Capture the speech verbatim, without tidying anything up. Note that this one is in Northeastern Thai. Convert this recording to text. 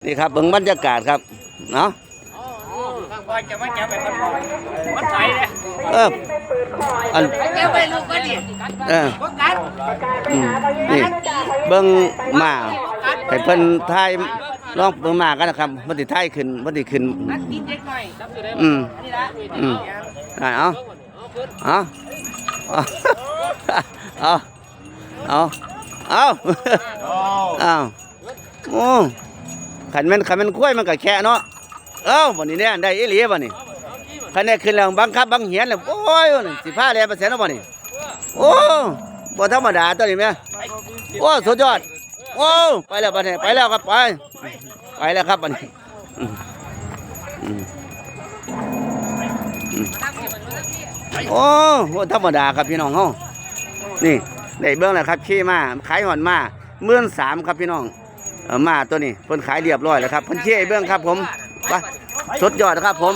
นี่ครับ เบิ่งบรรยากาศครับ เนาะ ว่าจะมาจับไปมันมันถอยเลย เออ อัน จับไปลูกก็ดิ เออ พวกกัน อืม นี่ เบิ่งหมา ให้เพิ่นถ่าย ลองเบิ่งหมากันนะครับ เพิ่นสิถ่ายขึ้น เพิ่นสิขึ้น นัดกินเล็กหน่อย อืม นี่ละ อืม อ่ะ เอา เอา เอา เอา เอา เอา โอ้ คันแม่น คันแม่นกล้วยมันก็แค่เนาะ เอ้า บัดนี้เนี่ย ได้อีหลีบัดนี้ คันได้ขึ้นแล้วบังคับบังเหียนแล้ว โอ้ย สิพาแล่นไปไสเนาะบัดนี้ โอ้ บ่ธรรมดาตัวนี้แม่ โอ้ สุดยอด โอ้ ไปแล้วบัดนี้ ไปแล้วครับ ไป ไปแล้วครับบัดนี้ อืม อืม อืม โอ้ บ่ธรรมดาครับพี่น้องเฮา นี่ ได้เบิ่งแล้วครับ ขี่มา ขายฮอดมา หมื่นสาม ครับพี่น้อง เออ มาตัวนี้ เพิ่นขายเรียบร้อยแล้วครับ เพิ่นขี่ให้เบิ่งครับผม ไป สุดยอดครับผม